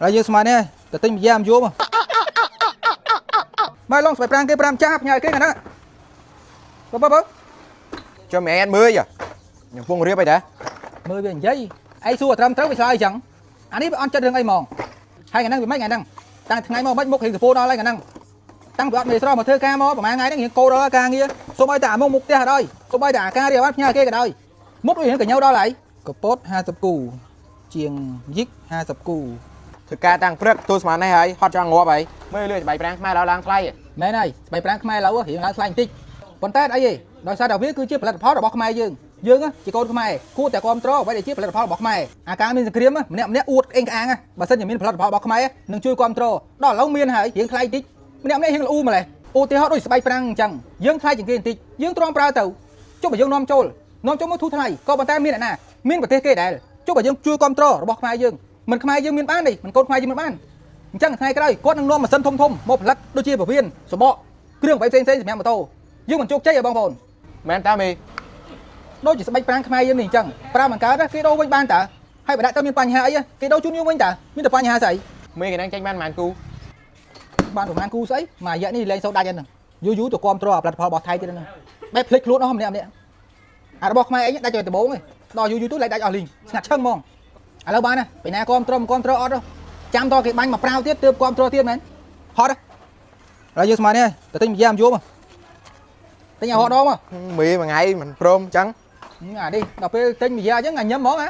ហើយយើងស្មាននេះទៅទិញម្យ៉ាមយមមកឡងស្បែកប្រាំងគេ5ចាស់ផ្ញើគេកាហ្នឹងបើបើបើ ចុះម៉ែអត់មើលអីខ្ញុំពងរៀបអីដែរ មើលវានិយាយឯងសួរត្រឹមត្រូវវាឆ្លើយអញ្ចឹងអានេះវាអន់ចិត្តរឿងអីហ្មងហើយកាហ្នឹងវាមិនថ្ងៃហ្នឹងតាំងថ្ងៃមកមិនមុខរៀងសពោដល់ហើយកាហ្នឹងតាំងពីអត់មេស្រស់មកធ្វើការមកប្រហែលថ្ងៃហ្នឹងរៀងកោដល់ការងារសូមឲ្យតែអាមុខមុខផ្ទះក៏ដោយសូមឲ្យតែអាការរៀបបានផ្ញើគេក៏ដោយមុខដូចរៀងកញោដល់ហើយកពត50គូជាងយិក50គូ ធ្វើការតាំងព្រឹកទូស្មាននេះហើយហត់ចង់ងាប់ហើយមើលលឿនស្បែកប្រាំងខ្មែរឡើងថ្លៃ មែនហើយស្បែកប្រាំងខ្មែរឥឡូវរៀងឡើងថ្លៃបន្តិចប៉ុន្តែអីទេដោយសារតែវាគឺជាផលិតផលរបស់ខ្មែរយើងយើងជាកូនខ្មែរគួរតែគ្រប់គ្រងអ្វីដែលជាផលិតផលរបស់ខ្មែរអាការមានសង្គ្រាមម្នាក់ម្នាក់អួតអេងក្អាងបើសិនជាមានផលិតផលរបស់ខ្មែរនឹងជួយគ្រប់គ្រងដល់ឥឡូវមានហើយរៀងថ្លៃបន្តិចម្នាក់ម្នាក់រៀងល្អូម្លេះឧទាហរណ៍ដូចស្បែកប្រាំងអញ្ចឹងយើងថ្លៃជាងគេបន្តិចយើងទ្រាំប្រើទៅចុះបើយើងនាំចូលនាំចូលមកធូរថ្លៃក៏ប៉ុន្តែមានអ្នកណាមានប្រទេសគេដែរចុះបើយើងជួយគ្រប់គ្រងរបស់ខ្មែរយើងមិនខ្មែរយើងមានបានទេមិនកូនខ្មែរយើងមានបាន អញ្ចឹងថ្ងៃក្រោយគាត់នឹងនាំម៉ាស៊ីនធំធំមកផលិតដូចជាពវៀនសបកគ្រឿងអ្វីផ្សេងៗសម្រាប់ម៉ូតូយើងមិនជោគជ័យហ៎បងប្អូន មែនតាមី ដូចជាស្បែកប្រាំងខ្មែរយើងនេះអញ្ចឹងប្រើមិនកើតគេដូរវិញបានតើហើយបើដាក់ទៅមានបញ្ហាអីគេដូរជូនយើងវិញតើមានតែបញ្ហាស្អី មីគេនឹងចេញបានប៉ុន្មានគូ បានប្រហែលគូស្អីមួយរយៈនេះលែងសូវដាច់ហ្នឹងយូរយូរទៅគាំទ្រផលិតផលរបស់ថៃទៀតហ្នឹងបែបភ្លេចខ្លួនអស់ម្នាក់ម្នាក់អារបស់ខ្មែរអីដាច់ទៅដំបូងឯងដល់យូរយូរទៅលែងដាច់អស់លីងស្ងាត់ឈឹងហ្មងឥឡូវបានណាពីណាគាំទ្រមិនគាំទ្រអត់ចាំតគេបាញ់មកប្រាវទៀតទើបគាំទ្រទៀតមែនហត់ឥឡូវយើងស្មាននេះទៅទិញម្យ៉ាមយមទិញឲ្យហត់ដងមក មីមួយថ្ងៃមិនព្រមអញ្ចឹង អានេះដល់ពេលទិញម្យ៉ាអញ្ចឹងអាញឹមហ្មងហ៎